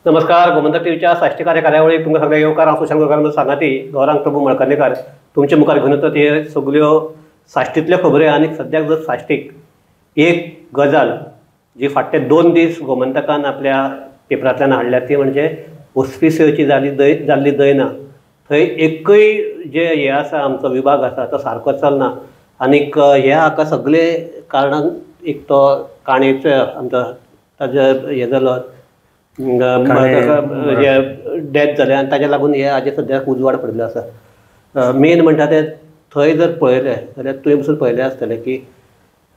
नमस्कार, गोमंतक टीव्हीच्या साश्टी कार्यावळीक तुमकां सगळ्यांक येवकार. हांव सुशांत गोरकार सांगाती गौरांग प्रभू मळकर्णेकार तुमच्या मुखार घेवन येता ते सगळ्यो साश्टींतल्यो खबऱ्यो. आनी सद्याक जर साश्टीक एक गजाल जी फाटले 2 दीस गोमंतकान आपल्या पेपरांतल्यान हाडल्या ती म्हणजे ओस्पिसियोची जाल्ली दैना. थंय एकूय जे हे आसा आमचो विभाग आसा तो सारको चलना आनीक ह्या हाका सगळे कारणान एक तो काणयेचो आमचो ताजो हे जालो डेथ जालें आनी ताज्या लागून हे हाजे सद्याक उजवाड पडिल्लो आसा. मेन म्हणटा ते थंय जर पळयलें जाल्यार तुवें पसून पळयलें आसतलें की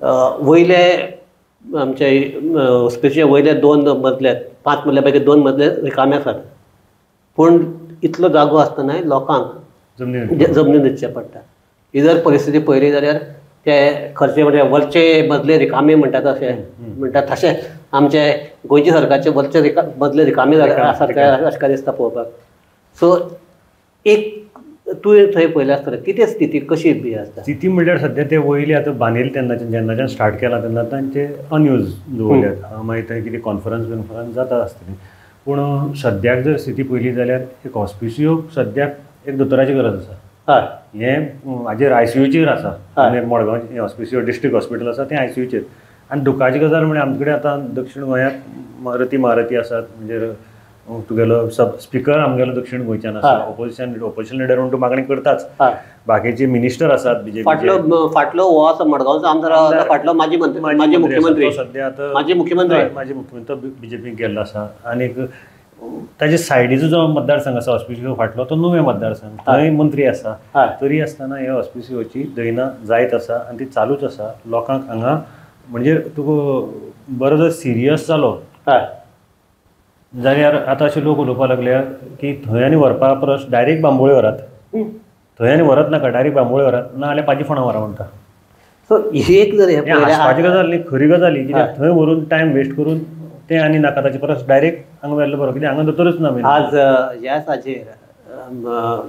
वयले आमचे हॉस्पिटलचे वयले 2 मजले 5 मजल्या पैकी 2 मजले रिकामे आसात, पूण इतलो जागो आसतनाय लोकांक जमनीन न्हिदचें पडटा. ही जर परिस्थिती पळयली जाल्यार ते खर्चे म्हणजे वरचे मजले रिकामे म्हणटात अशें म्हणटात तशें आमचे गोंयचे सरकारचे वरचे मजले रिकामे आसात काय अशें काय दिसता पळोवपाक. सो एक तुवें थंय पळयलें आसतलें कितें स्थिती कशी बी आसता? स्थिती म्हणल्यार सद्या ते वयले आतां बांदिल्ले तेन्नाच्यान जेन्नाच्यान स्टार्ट केलां तेन्ना तांचे अनयूज दवरल्यात. मागीर थंय कितें कॉन्फरन्स बिन्फरन्स जाता आसतली, पूण सद्याक जर स्थिती पळयली जाल्यार एक हॉस्पिसियो सद्याक एक दोतोराची गरज आसा. हें हाजेर आयसीयूचेर आसा, मडगांव हॉस्पिसियो डिस्ट्रिक्ट हॉस्पिटल आसा तें आयसीयूचेर. आनी दुखाची गजाल म्हणजे आमचे कडेन आतां दक्षिण गोंयांत रती महारथी आसात, म्हणजे तुगेलो सब स्पिकर आमगेलो दक्षिण गोंयच्यान आसा, ऑपोजिशन लिडर म्हणून तूं मागणी करताच, बाकीचे मिनिस्टर आसात बीजेपी. फाटलो हो आसा मडगांवचो आमदार, फाटलो माजी मुख्यमंत्री, सद्या आतां माजी मुख्यमंत्री बीजेपीक गेल्लो आसा. आनीक ताजे सायडीचो जो मतदारसंघ आसा हॉस्पिसियो फाटलो तो नुवें मतदारसंघ, थंय मंत्री आसा. तरी आसतना हे हॉस्पिसियोची दैना जायत आसा आनी ती चालूच आसा. लोकांक हांगा म्हणजे तुका बरो जर सिरियस जालो जाल्यार आतां अशे लोक उलोवपाक लागल्या की थंय आनी व्हरपा परस डायरेक्ट बांबोळे व्हरात, थंय आनी व्हरत नाका, डायरेक्ट बांबोळे व्हरात, ना जाल्यार पाजीफोंडा व्हरा म्हणटा. सो ही एक जर हांसपाची गजाल न्ही, खरी गजाल ही, कित्याक थंय व्हरून टायम वेस्ट करून तें आनी नाका, ताचे परस डायरेक्ट हांगा व्हेल्लो बरो, कित्याक हांगा दोतोरूच ना. आज ह्याच हाजेर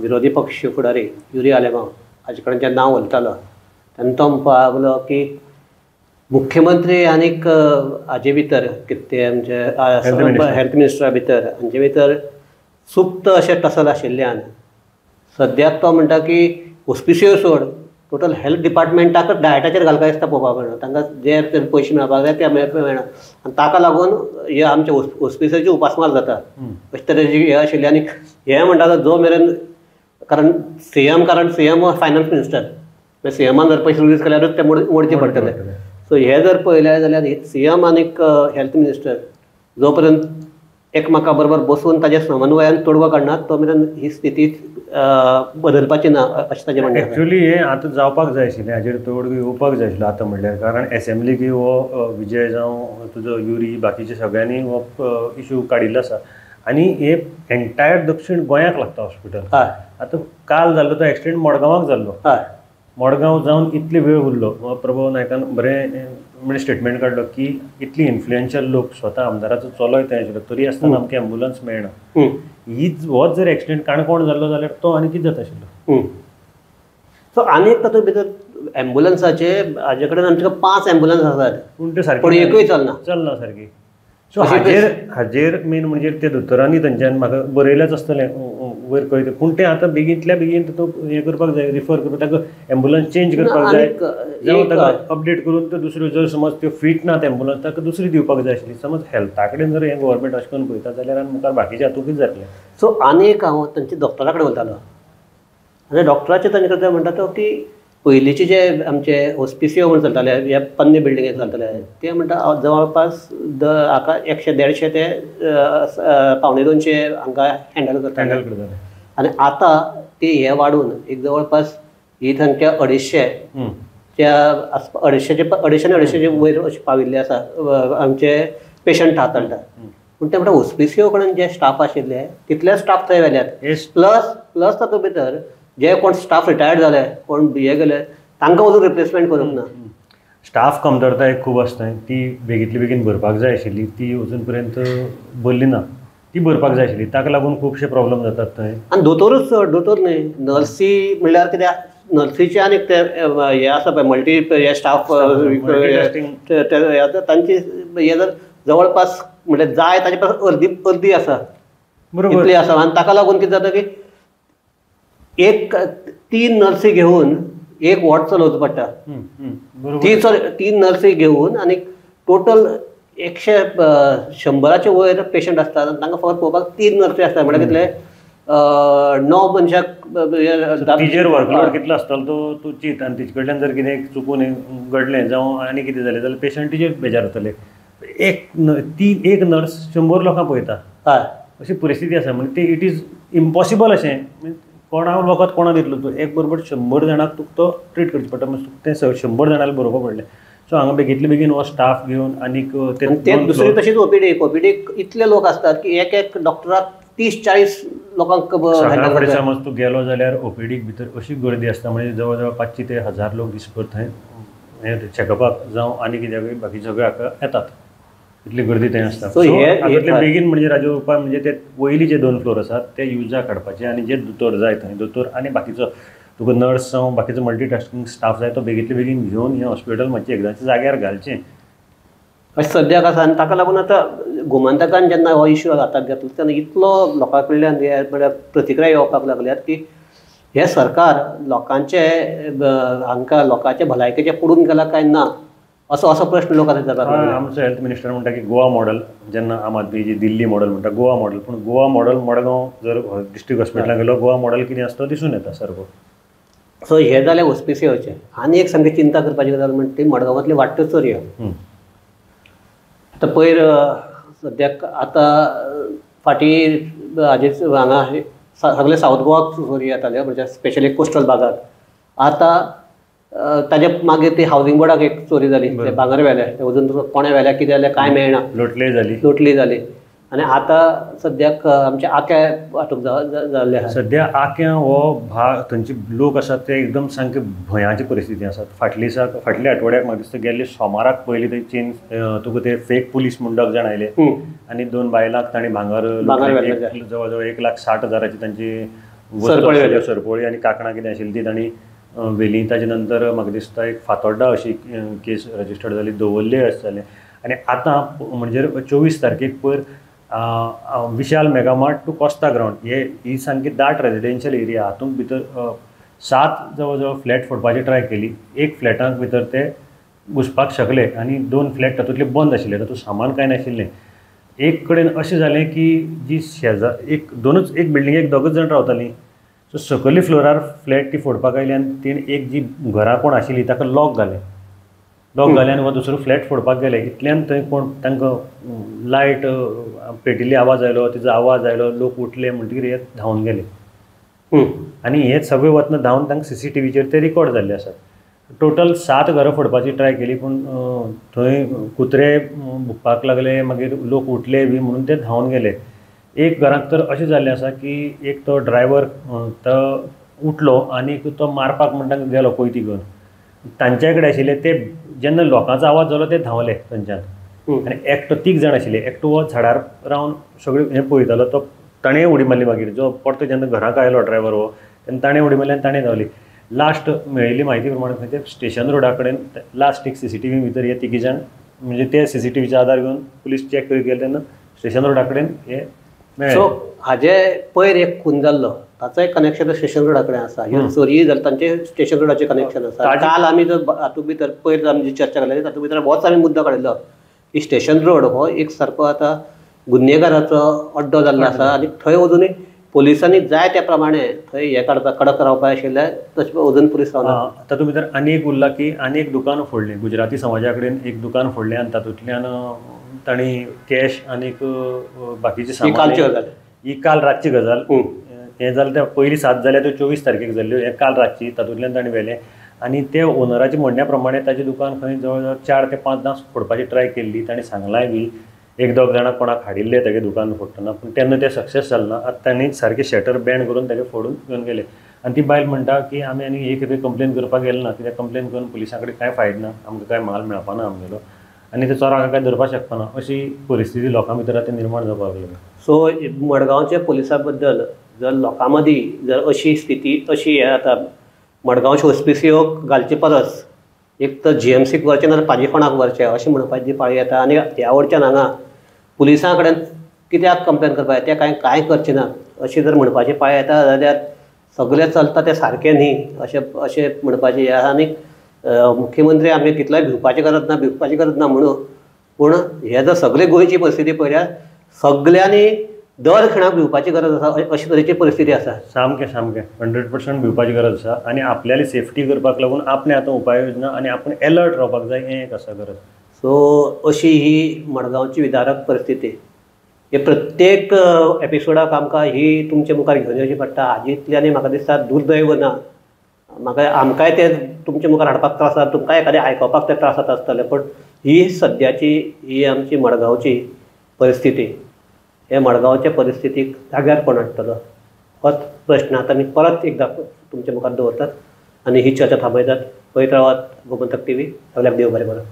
विरोधी पक्ष फुडारी युरी आलेमांव हाजे कडेन जें नांव उलयतालो तेन्ना तो म्हणपाक लागलो की मुख्यमंत्री आनीक हाजे भितर कितें ते आमचे हेल्थ मिनिस्टरा भितर हांचे भितर सुप्त अशें टसल आशिल्ल्यान सद्याक तो म्हणटा की हॉस्पिसियो सोड टोटल हेल्थ डिपार्टमेंटाकच डायटाचेर घालपा दिसता पळोवपाक मेळना, तांकां जे पयशे मेळपाक जाय ते मेळना आनी ताका लागून हे आमच्या हॉस्पिसियोची उपासमार जाता अशे तरेची हें आशिल्लें. आनी हें म्हणटा जो मेरेन कारण सीएम फायनान्स मिनिस्टर, सीएमान जर पयशे रिलीज केल्यारूच ते मोडचे पडटले. सो हे जर पळयलें जाल्यार सीएम आनीक हेल्थ मिनिस्टर जो पर्यंत एकमेका बरोबर बसून ताजे समन्वयान तोडगो काडनात तो मेरेन ही स्थिती बदलपाची ना अशें ताजें म्हणणें. एक्चुअली हें आतां जावपाक जाय आशिल्लें, हाजेर तोडगो येवपाक जाय आशिल्लो आतां म्हणल्यार, कारण एसेंब्लीक हो विजय जावं तुजो युरी बाकीचे सगळ्यांनी हो इशू काडिल्लो आसा आनी हे एंटायर दक्षिण गोंयाक लागता हॉस्पिटल. आतां काल जाल्लो तो एक्सिडेंट मडगांवाक जाल्लो, मडगांव जावन इतले वेळ उरलो, प्रभव नायकान बरें म्हणजे स्टेटमेंट काडलो की इतली इन्फ्लुएन्शियल लोक स्वता आमदाराचो चलोय थंय आशिल्लो तरी आसतना आमकां एम्बुलन्स मेळना. हीच होच जर एक्सिडेंट काणकोण जाल्लो जाल्यार तो आनी कितें जाता आशिल्लो. सो आनी एक तातूंत भितर एम्बुलन्साचे हाजे कडेन आमचे 5 एम्बुलन्स आसात, पूण त्यो सारकी पूण एकूय चलना सारकी. सो हाजेर मेन म्हणजे ते दोतोरांनी तांच्यान म्हाका बरयलेंच आसतलें वयर कळयता, पूण तें आतां बेगींतल्या बेगीन तातूंत हें करपाक जाय, रिफर करपाक, ताका एम्बुलन्स चेंज करपाक जाय, जावं ताका अपडेट करून त्यो दुसऱ्यो जर समज त्यो फीट नात एम्बुलन्स ताका दुसरी दिवपाक जाय आशिल्ली. समज हेल्था कडेन जर हें गव्हर्मेंट अशें करून पळयता जाल्यार आनी मुखार बाकीच्या हातूंत कितें जातलें. सो आनी एक हांव तांच्या डॉक्टरा कडेन उलयतालो आनी डॉक्टराचे तांचे कडेन म्हणटा तो की पयलींचे जे आमचे हॉस्पिसियो म्हण चलताले हे पन्ने बिल्डिंगेक चलताले ते म्हणटा जवळपास हाका 100-150 ते 175 हांकां हँडल करताले आनी आतां ते हे वाडून एक जवळपास ही संख्या 250 त्या 250 आनी 250 वयर अशें पाविल्ले आसा आमचे पेशंट हाताळटा. पूण ते म्हणटा हॉस्पिसियो कडेन जे स्टाफ आशिल्ले तितले स्टाफ थंय व्हेल्यात, प्लस तातूंत भितर जे कोण स्टाफ रिटायर्ड जाले कोण हे गेले तांकां अजून रिप्लेसमेंट करूंक ना. स्टाफ कमतरताय खूब आसता, ती बेगींतली बेगीन भरपाक जाय आशिल्ली, ती अजून पर्यंत भरली ना, ती भरपाक जाय आशिल्ली, ताका लागून खुबशे प्रॉब्लम जातात थंय. आनी दोतोरूच चड, दोतोर न्ही नर्सी म्हणल्यार कितें नर्सीचे आनी ते हे आसा पळय मल्टी हे स्टाफ तांची हे जर जवळपास म्हणजे जाय ताजे परस अर्दी अर्दी आसा, बरोबर इतली आसा. आनी ताका लागून कितें जाता की एक 3 नर्सी घेवन एक वॉर्ड चलोवचो पडटा. 3 नर्सी घेवन आनी टोटल 100 वयर पेशंट आसतात आनी तांकां फकत पळोवपाक 3 नर्सी आसतात. म्हणल्यार कितले 9 मनशाक तिजेर वर्कलोड कितलो आसतलो तो तूं चीत. आनी तिचे कडल्यान जर कितें चुकून घडलें जावं आनी कितें जालें जाल्यार पेशंट तिजेर बेजार जातले. एक नर्स 100 लोकांक पळयता, हय, अशी परिस्थिती आसा. म्हणजे ते it is impossible अशें कोणाक वखद कोणाक दितलो तूं, एक बरोबर 100 जाणांक तुका तो ट्रीट करचें पडटा. म्हणजे तुका तें 100 जाणांक बरोवपाक पडलें. सो हांगा बेगीतले बेगीन हो स्टाफ घेवन आनीक ते दुसरी तशीच ओपीडी, ओपीडीक इतले लोक असतात की एक एक डॉक्टराक 30-40 लोकांक. सकाळ समज तूं गेलो जाल्यार ओपीडीक भितर अशी गर्दी आसता, म्हणजे जवळ जवळ 500 ते 1000 लोक दिसभर थंय हें चॅकअपाक जावं आनी कित्याकूय बाकी सगळे हाका येतात, इतली गर्दी थंय आसता. सो हातूंतले बेगीन म्हणजे राजू उपाय म्हणजे ते वयली जे 2 फ्लोर आसात ते युजाक हाडपाचे आनी जे दोतोर जाय थंय दोतोर आनी बाकीचो तुका नर्स जावं बाकीचो मल्टीटास्किंग स्टाफ जाय तो बेगीतले बेगीन घेवन हें हॉस्पिटल मातशें एकदांचें जाग्यार घालचें अशें सद्याक आसा. आनी ताका लागून आतां गोमंतकान जेन्ना हो इश्यू हाताक घेतलो तेन्ना इतलो लोकां कडल्यान हे म्हळ्यार प्रतिक्रिया येवपाक लागल्यात की हें सरकार लोकांचे हांकां लोकांचे भलायकेचें पडून गेलां काय ना असो असो प्रश्न लोक आतां विचारपाक लागले. आमचो हेल्थ मिनिस्टर म्हणटा की गोवा मॉडल, जेन्ना आम आदमी जी दिल्ली मॉडल म्हणटा गोवा मॉडल, पूण गोवा मॉडल मडगांव जर डिस्ट्रिक्ट हॉस्पिटलान गेलो गोवा मॉडल कितें आसता तो दिसून येता सारको. सो हें जालें ओस्पिसियोचें. आनी एक सामकी चिंता करपाची गजाल म्हणटा ती मडगांवांतली वाडट्यो चोरयो. आतां पयर सद्याक आतां फाटीं हाजेच हांगा सगळे सावथ गोवाक चोरी जाताल्यो, म्हणजे स्पेशली कोस्टल भागाक. आतां ताजे मागीर ती हावजींग बोर्डाक एक चोरी जाली, ते भांगर व्हेले, ते अजून कोणें व्हेल्या कितें जालें कांय मेळना, लोटली जाली. आनी आतां सद्याक आमच्या आक्या हातूंत जाल्ले आसा. सद्या आक्या हो भाग थंयचे लोक आसात ते एकदम सामके भंयाची परिस्थिती आसात. फाटल्या आठवड्याक म्हाका दिसता गेल्ले सोमाराक पयलीं थंय चेन तुका ते फेक पुलीस म्हूण दोग जाण आयले आनी 2 बायलांक तांणी भांगर जवळ जवळ 1,60,000 तांची सरपळी आनी कांकणां कितें आशिल्ली ती तांणी व्हेली. ताजे नंतर म्हाका दिसता एक फातोड्डा अशी केस रजिस्टर्ड जाली, दवरले अशें जालें. आनी आतां म्हणजे 24 तारखेक पयर Vishal Megamart to Costa ground हे ही सामकी दाट रेजिडेन्शियल एरिया, हातूंत भितर 7 जवळ जवळ फ्लॅट फोडपाची ट्राय केली. एक फ्लॅटांत भितर ते घुसपाक शकले आनी 2 फ्लॅट तातूंतले बंद आशिल्ले, तातूंत सामान कांय नाशिल्लें. एक कडेन अशें जालें की जी शेजार एक दोनूच एक बिल्डिंगेक दोगूच जाण रावतालीं, सो सकयल्या फ्लोरार फ्लॅट ती फोडपाक आयली आनी तिणें एक जी घरां कोण आशिल्ली ताका लॉक घालें, लॉक घालें आनी हो दुसरो फ्लॅट फोडपाक गेले. इतल्यान थंय कोण तांकां लायट पेटिल्ली आवाज आयलो, तिजो आवाज आयलो, लोक उठले म्हणटकीर हे धांवन गेले. आनी हे सगळे वतना धांवन तांकां सीसीटीव्हीचेर ते रिकॉर्ड जाल्ले आसात. टोटल 7 घरां फोडपाची ट्राय केली, पूण थंय कुत्रे भुकपाक लागले, मागीर लोक उठले बी म्हणून ते धांवन गेले. एक घरांत तर अशें जाल्लें आसा की एक तो ड्रायव्हर तो उठलो आनी तो मारपाक म्हणटा गेलो कोयती घेवन, तांच्या कडेन आशिल्ले ते जेन्ना लोकांचो आवाज जालो ते धांवले थंयच्यान. आनी एकटो 3 जाण आशिल्ले, एकटो हो झाडार रावन सगळें हें पळयतालो, तो ताणें उडी मारली. मागीर जो परतो जेन्ना घराक आयलो ड्रायव्हर हो तेन्ना ताणें उडी मारली आनी ताणें धांवली. लास्ट मेळिल्ली म्हायती प्रमाणे खंय ते स्टेशन रोडा कडेन लास्ट एक सीसीटीव्ही भितर हे 3 जाण म्हणजे ते सीसीटीव्हीचो आदार घेवन पुलीस चॅक करीत गेले तेन्ना स्टेशन रोडा कडेन हे मेळ्ळे. सो हाजे पयर एक खून जाल्लो ताचोय कनेक्शन स्टेशन रोडा कडेन आसा, ह्यो चोरी जाल्यो तांचे स्टेशन रोडाचें कनेक्शन आसा. काल आमी जर हातूंत भितर पयर आमी जी चर्चा केली तातूंत भितर होच आमी मुद्दो काडिल्लो की स्टेशन रोड हो एक सारको आतां गुन्हेगाराचो अड्डो जाल्लो आसा आनी थंय अजुनूय पोलिसांनी जाय त्या प्रमाणे थंय हें काडपाक कडक रावपाक आशिल्लें, तशें अजून पुलीस रावना. तातूंत भितर आनी एक उरला की आनी एक दुकान फोडलें, गुजराती समाजा कडेन एक दुकान फोडलें आनी तातूंतल्यान तांणी कॅश आनीक बाकीचें सामान. ही काल रातची गजाल, हें जालें तें पयलीं 7 जाल्यार त्यो 24 तारखेक जाल्ल्यो, हें काल रातची तातूंतल्यान ताणें व्हेलें. आनी ते ओनराच्या म्हणण्या प्रमाणे ताचें दुकान खंय जवळ जवळ 4 ते 5 फोडपाची ट्राय केल्ली, ताणें सांगलांय बी एक दोग जाणां कोणाक हाडिल्ले तेगे दुकान फोडटना, पूण तेन्ना तें सक्सेस जालें ना. आतां तांणी सारकें शटर बँड करून तेगे फोडून घेवन गेले. आनी ती बायल म्हणटा की आमी आनी एक खेपे कंप्लेन करपाक गेले ना, कित्याक कंप्लेन करून पुलिसां कडेन कांय फायदो ना, आमकां कांय माल मेळपा ना आमगेलो आनी ते चोरांक कांय धरपाक शकपाना, अशी परिस्थिती लोकां भितर आतां निर्माण जावपाक लागल्या. सो मडगांवच्या पुलिसां बद्दल जर लोकां मदीं जर अशी स्थिती अशी हें आतां मडगांवच्यो ओस्पिसियो घालचे परस एक तर जीएमसीक व्हरचें नाजाल्यार पाजीफोंडाक व्हरचें अशें म्हणपाची पाळी येता. आनी ह्या वटच्यान हांगा पुलिसां कडेन कित्याक कंप्लेन करपाक ते कांय कांय करचे ना अशें जर म्हणपाची पाळी येता जाल्यार सगळें चलता तें सारकें न्ही अशें अशें म्हणपाचें हें आसा. आनी मुख्यमंत्री आमी कितलोय भिवपाची गरज ना, भिवपाची गरज ना म्हणून, पूण हे जर सगळे गोंयची परिस्थिती पळयल्यार सगल्यांनी दर खिणाक भिवपाची गरज आसा अशे तरेची परिस्थिती आसा. सामकें सामकें 100% भिवपाची गरज आसा आनी आपल्याली सेफ्टी करपाक लागून आपणें आतां उपाय योजना आनी आपण एलर्ट रावपाक जाय हें एक आसा गरज. सो अशी ही मडगांवची विदारक परिस्थिती. हे प्रत्येक एपिसोडाक आमकां ही तुमचे मुखार घेवन येवची पडटा. हाजींतल्यान म्हाका दिसता दुर्दैव ना, म्हाका आमकांय ते तुमचे मुखार हाडपाक त्रास जाता, तुमकांय एखादें आयकोपाक ते त्रास जाता आसतले, पूण ही सद्याची ही आमची मडगांवची परिस्थिती. हे मडगांवचे परिस्थितीक जाग्यार कोण हाडटलो होच प्रश्न आतां आमी परत एकदां तुमचे मुखार दवरतात आनी ही चर्चा थांबयतात. पळयत रावात गोमंतक टीव्ही. सगळ्याक देव बरें करूं.